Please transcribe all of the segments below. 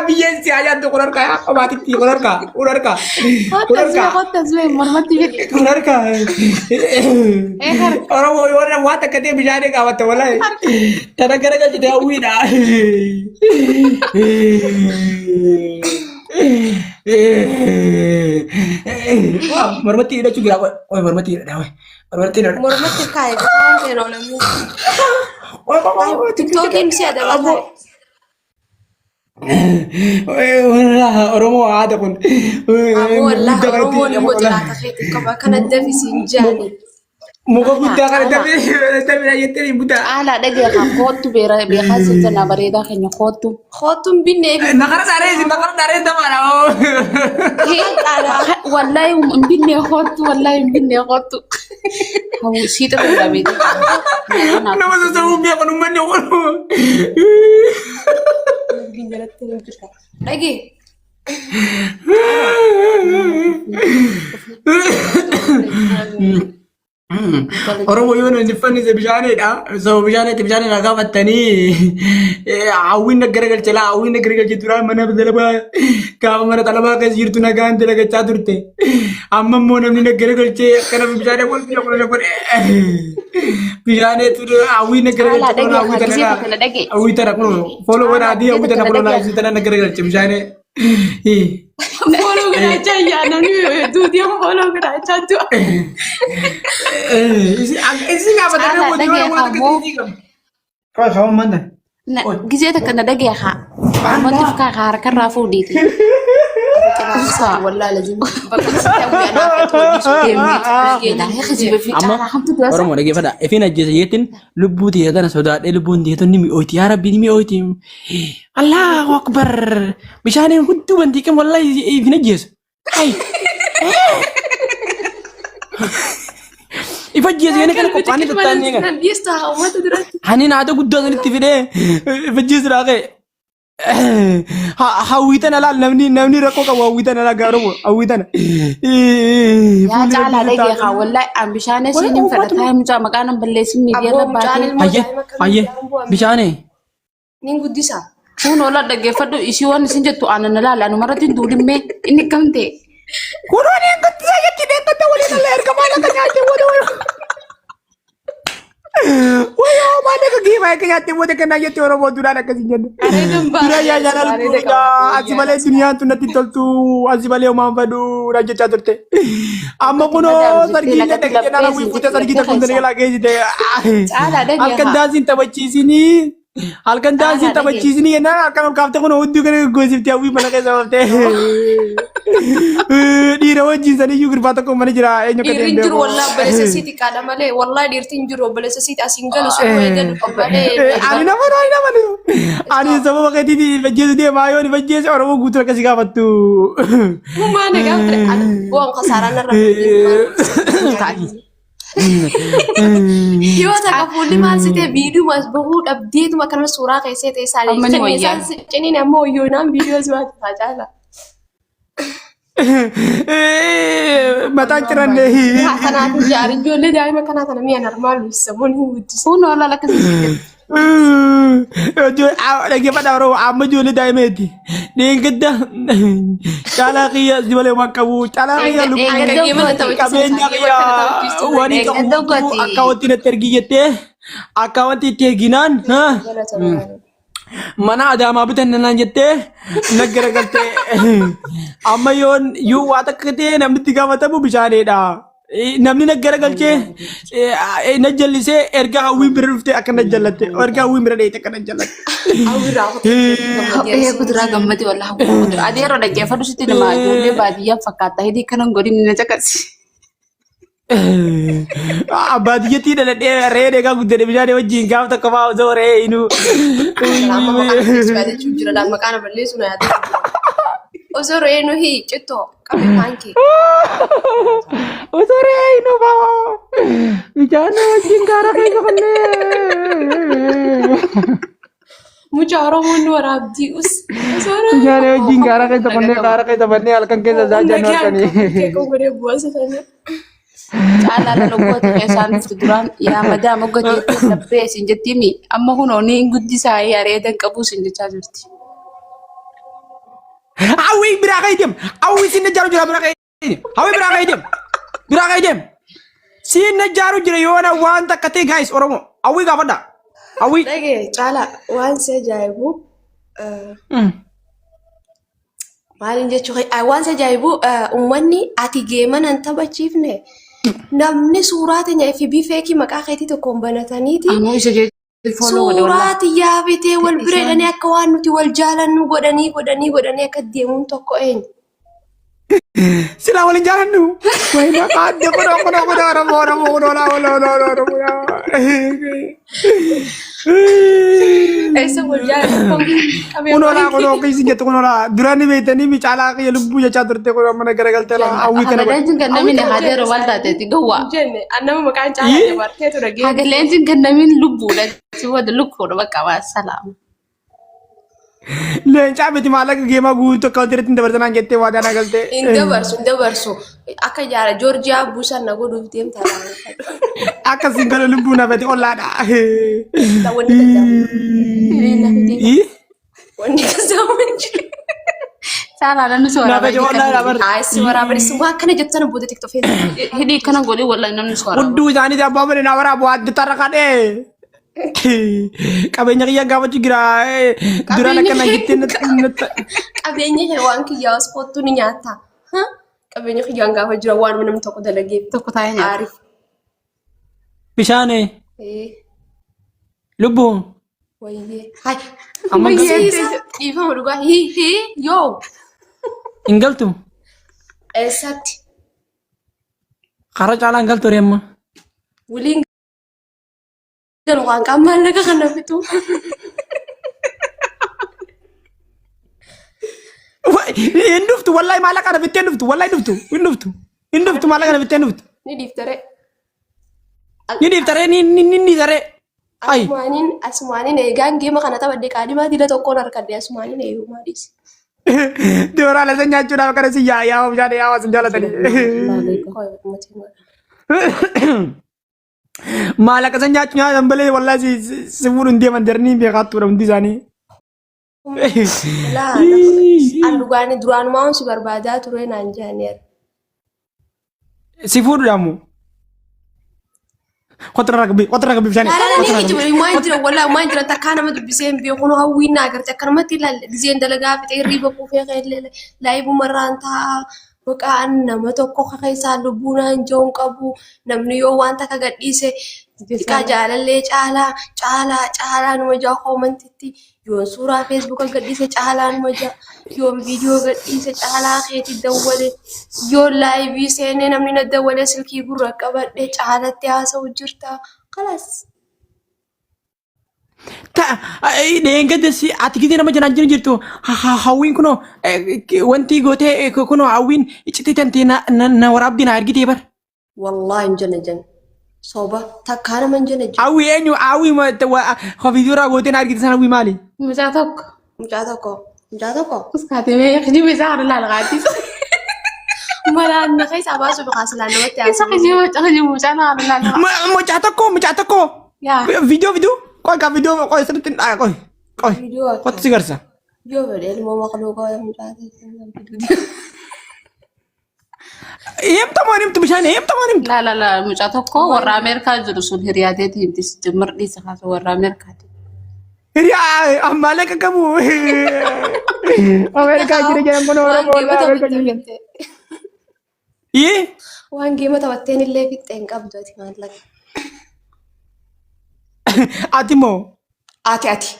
Biyyeen si haa nyaattu kun harkaa qobaatitti kun harkaa kun harkaa kun Kottas mee harkaa kottas mee mormatti fidhi. kun harkaa. Ee harka. Oromoo yoo waan takka ta'e bishaan qaabatte walaayi. Tana gara galchite hawwiidha. Mormatti hidhachuu jira. Qoy mormatti hidhadha. Qoy mormatti hidhadha. Mormatti kaa'e bishaan seenoo namni. Qoy qoy qoy. Tiktookiin si adaba kaa'e. Oromoo haada kun. Aboo wallaahi Guddaa kanatti Oromoon immoo xilaata keetti qaba. Kana dafisiin jaani. Muka guddaa kana dafee dafee jettee guddaa. Caalaa dhagee haa koottu beera beekaa siltanaa bareedaa keenya koottu. Koottuun binnee fi Nakara dhaaree nakara dhaaree tamaadha. Wallaahi hin binnee koottu wallaahi hin binnee koottu. Sii xirraa beektu. Nama sossobuun beekan uummanni kun. jalatti hin jirta. Dhagee. Oromoo yoo namni fannise bishaanidha. Sababa bishaanitti bishaanidha gaafattanii hawwiin na garagalche laa hawwiin na garagalche duraan mana talabaa gaafa mana talabaa keessa jirtu nagaan dalagachaa turte. Amma immoo namni na garagalchee akkana bishaan wal biyya kun godhe. Bishaaneetu hawwiin na Caalaa garagalche kun dhagee hawwii haa tana gisee laa tana dhagee. hawwii tana kun fooloo godha adii hawwii tana kun laa tana na garagalche bishaanee. Fooloo godhachaa yaa namni duutii fooloo godhachaa du'a. Isi gaafatanii Caalaa mootii dhagee waan haa akkasii moo isii qabu. Qoy kaawwan mantan. Gisee takka na dhagee haa. Mormatti fi kaa harkarraa fuudhiiti. Ibsaa. Wallaahi lazim bakka sitti hawwi anaa feetu wajjin deemnee Amma Oromoo dhaggeeffadha. Ifin ajjeese jeettiin lubbuu tiyya tana sodaadhee lubbuun tiyya tun ni mi'ooti. Yaa Rabbi ni mi'ooti. Allahu Akbar. Bishaaniin hudduu bantii kan wallahi ifin ajjeesu. Ay. Ifa ajjeese jedhanii kana qophaa'anii tattaanii eegan. Nan dhiista uummata duratti. Hani naata guddaa sanitti fidee ifa ajjeesu dhaaqee. Hawwiitan alaal namni namni rakkoo qabu hawwiitan alaa gaaroo hawwiitan. Yaa caalaa dhagee haa wallaahi an bishaan isiin hin fedha taa'ee mucaa maqaa nan balleessin miidiyaa irra Abboo mucaan baatee. ilmoo Hayyee daa'ima akkamii hayyee mucaan bu'aa bishaanee. Nin guddisa. Kun oola dhaggeeffadhu isii waan isin jettu aannan laala anumarratti hin duulimmee inni akkam ta'e. Kunoo ni guddisaa jetti deeggarta waliin alla erga maal akka nyaatte booda wayoo. Wayoo maal akka geemaa akka nyaatte booda kennaa jetti Oromoo duraan akkas hin jenne. Areedan Duraan yaa jaalala bareeda lubbuudha asi malee duniyaan tun natti hin toltu asi malee homaan fadhu naan jechaa turte. Amma kunoo Lagatti sargii illee dhaqee jennaan laphee hawwii siin fuutee sargii jetti takkuun laphee dalagaa geessite. Caalaa dhagee Halkan haa. daansiin taphachiisinii. Halkan daansiin Caalaa dhagee. taphachiisinii jennaan halkan ol kaaftee kun hudduu kana goggoosifte hawwii mana keessa baftee. Dhiira wajjin saniyyuu gurbaa tokko mana jira eenyu akka Dhiirri ta'e hin hin jiru beeku. wallaahi obboleessa isii xiqqaadha malee wallaahi dhiirti hin jiru obboleessa isiiti asiin galu sun eegalu malee. Ani nama ani nama ani sababa keetiif ifajjeesu deemaa yoo ifajjeese Oromoo guutuu akkasii gaafattu. Uumaa na gaafate bu'aan kasaaraan narra. Yoo takka fuulli maal si ta'e viidiyoo as bahuu dhabdeetuma akkanuma suuraa keessee ta'e isaanii Amma ni wayyaa. isaan ciniin ammoo yoonaan viidiyoo si baatu tajaajila. Mataan ciranne. Kanaaf jaari ijoollee daa'ima kanaa kana mi'a normaal samuun hin guddisu. Kun oola akkasii si Dhaggeeffadhaa Oromoo amma ijoollee daa'imeeti. Dheengadda caalaa kiyya si malee waan qabu caalaa kiyya lubbuu qabeenya kiyya waan hin qabu akka wanti natti ergi jettee akka wanti itti erginaan mana adaamaa bitan naan jettee na garagaltee amma yoon yoo waa takka ta'e namni itti gaafatamu bishaaneedha. Namni na garagalchee na jallisee erga hawwiin bira dhuftee akka na jallatte erga hawwiin bira dheeyte akka na jallatte. Haphee kuduraa gammadi wallah kuduraa. Ati yeroo dhaggeeffadhu sitti nama ijoollee baadiyyaa fakkaata. Hidii kanan godhin na caqasi. Baadiyyattii dhaladhee re'ee dheegaa guddadhe bishaan wajjin gaaf tokko fa'aa osoo re'ee inuu. Amma maqaan balleessu yaadachuu jira laa maqaan balleessu na yaadachuu jira. Osoo re'ee nu hii cittoo qabe afaan kee. Osoo re'ee inuu fa'aa bishaan wajjin gaara keessa qonnee. Mucaa Oromoon nu waraabdii us. Osoo re'ee Bishaan wajjin gaara keessa qonnee gaara keessa bannee halkan keessa isaa jennu halkanii. Caalaa lala goota keessaan dhuftu duraan yaa madaam hoggateetti laphee isin jettiimi amma kunoo ni guddisaa areedan qabuu isin jechaa jirti. Hawwii biraa ka'ii deem. Hawwii siin najjaaru jira biraa ka'ii deem. Hawwii biraa ka'ii deem. Biraa ka'ii deem. Siin najjaaru jira yoona waan takka ta'e guys Oromoo. Hawwii gaafadha. Hawwii. Dhagee caalaa waan si ajaa'ibu maaliin jechuu waan si ajaa'ibu uummanni ati geema nan taphachiifne namni suuraa teenya FB feekii maqaa keetii tokkoon banataniiti Ammoo isa jeetti follow godhe suuraa wallaahi. tiyyaa bitee wal bira Isaan hidhanii akka waan nuti wal jaalannu godhanii godhanii godhanii akka deemuun tokko eenyu. Silaa waliin jaalannu. Wayina qaadde kunoo kunoo kunoo Oromoo Oromoo kunoo laa walaa walaa walaa Oromoo yaa. Eessa wal jaalannu qabee Kunoo laa kunoo kiisi jettu kunoo laa duraan ni beektanii mi caalaa kiyya lubbuu jechaa turte kunoo mana garagaltee laa hawwii kana godhe. Hagaleen sin kennamin hadeero wal taateeti gowwaa. jenne annama maqaan caalaa dabartee ture geemu. Hagaleen sin kennamin lubbuudha. Si wada lukkuudha bakka waa salaama. Leencaa miti maallaqa geemaa guutuu akka wanti irratti hin dabarsanaan jettee waadaa naa galtee. Hin dabarsu hin dabarsu akka jaara Joorjiyaa buusan na godhuuf deemta laala. Akka siin kana lubbuu nafati ollaadha. Wanni danda'amu. Wanni danda'amu hin jiru. Caalaa namni si waraabaa Nafati ollaadha bar. Haa si waraaba si waa akkana jettu sana booda tiktok feesbuuk. Hidhii akkana godhi wallahi namni si waraaba. Hudduu isaaniiti abbaa malee naa waraabu adda tarra kadhee. Qabeenya kiyya gaafachuu jira. Duraan akkana jettee natti. Qabeenya kee waan kiyyaa ospoottu ni nyaata. Qabeenya kiyyaan gaafa jira waan namni tokko dalagee Tokko taa'ee nyaata. Aariif. Bishaan lubbuu. Wayyee. Hai. Amma Siisa. Dhiifama dhugaa. Hii hii yoo. Hin galtu. Eessatti? Karaa caalaa hin galtu ree amma. Waliin galu waan qaama maallaqa kana fitu. Hin dhuftu wallahi maallaqa kana fittee hin dhuftu wallahi hin dhuftu hin dhuftu hin dhuftu maallaqa kana fittee hin dhuftu. Ni dhiiftaree. Ni dhiiftaree ni ni ni dhiisaree. Ayi. Asumaaniin asumaaniin eegaan geema kana taphadhe qaadimaa dila tokkoon harkadhe asumaaniin eegumaa dhiisi. Dooraa lasa nyaachuudhaaf akkana si yaa yaa bishaan yaa waan jaalatanii. Maallaqa san nyaachuu nyaatan malee wallahi si si fuudhu hin deeman jarni hin beekaattuudha hundi isaanii. Laa an dhugaani duraanumaa si barbaadaa ture naan jedhaniiru. Si fuudhuudhaan moo? Qotra ragbii qotra ragbii bishaan. Laa laa ni kijiba waan jira wallahi waan jira takkaa nama dubbisee hin beeku nu hawwiin naa agarte akkanumatti ilaalle gizeen dalagaa fixee hirriiba quufee keellee laayibumarraan taa'a maqaan nama tokko keessaa lubbuu naan jiru qabu namni yoo waan takka gadhiise xiqqaa jaalallee caalaa caalaa caalaa numa jaa koomantitti yoon suuraa feesbuuka gadhiise caalaa numa jaa yoon viidiyoo gadhiise caalaa keeti dawwale yoon laayivii seenee namni na dawwalee silkii gurra qabadhe caalatti haasa'u jirta kalaas. Dheengadda si ati gidee nama janaan jiru jirtu hawwiin kunoo wanti gootee kunoo hawwiin iccitii tantee na waraabdii na argitee bar. Wallaahi hin jenne jenne. Soba takkaa nama hin jenne jenne. Hawwii eenyu hawwii viidiyoo irraa gootee na argite sana hawwii maali? Mucaa tokko. Mucaa tokko. Mucaa tokko. Uskaatee mee kijiba isaa kana laala qaattis. Malaan na keessaa baasuuf kaasilaan namatti Isa haasa'u. kijiba kijiba mucaa kana laala. Mucaa tokko mucaa tokko. Yaa. Viidiyoo viidiyoo qoy ka viidiyoo qoy sirriitti hin dhaaya qoy qoy Viidiyoo akka. qotti si garsa. Yoo fedhe ilmoo maqluuqa mucaa ta'e. Himta moo hin himtu bishaan himta moo hin himtu? La la la mucaa tokko warra Ameerikaa jiru sun hiriyaateeti himti jimmar dhiisa kaasu warra Ameerikaati. Hiriyaa ammaalee qaqqabu. Ameerikaa jira jedhan kun Waan Oromoo geema Ameerikaa taphattee jira. fixxe. Ii Waan geema taphatteen illee fixxe hin qabdu ati maallaqa. ati moo Ati ati.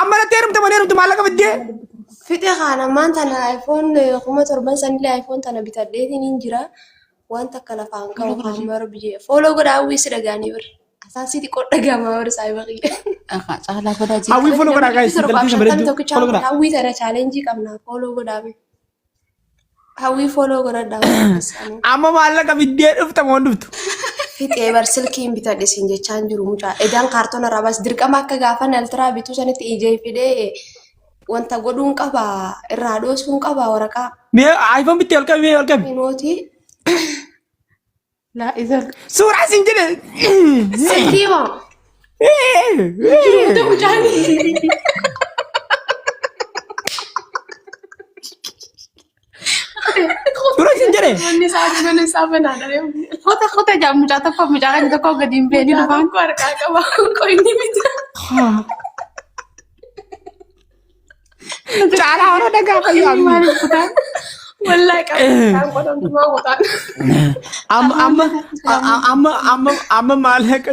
amma natti heerumte moo hin heerumtu maallaqa fiddee? Fixe kana ammaan tana iPhone 7,000 sanillee iPhone tana bitadheetiin hin jira. Waan takka lafaan qabu kaamera biyya. Fooloo godhaa hawwii si dhagaanii bir. Asaasii xiqqoo dhagaama bir saayiba kiyya. Akka caalaa godhaa jira. Hawwii follow godhaa guys intalli sana bareedduu follow godhaa. Hawwii tana chaalenjii qabna fooloo godhaa. Hawwii fooloo godhadhaa. Amma maallaqa fiddee dhufta moo hin dhuftu? Fixee bar silkiin bitadhe siin jechaan jiru mucaa. Edaan kaartoona irraa baas dirqama akka gaafa naltiraa bituu sanitti ijee fidee wanta godhuun qaba irraa dhoosuun qaba waraqaa. Mee iPhone bittee ol qabi mee ol qabi. Hinooti. Laa isa Suuraa siin jedhe. Silkii moo? Jiruutu mucaan. Bane. Manni isaa mana isaa banaadha. Kota kota jaa mucaa tokko mucaa kan tokko gadi hin beeni dhufaan. Tokko harkaa qaba. Qoyni miti. Caalaa hora dhagaa fayyaa. Maaliif kutaan? Wallaahi qaba. Qotamtumaa qotaan. Amma amma amma amma amma maallaqa.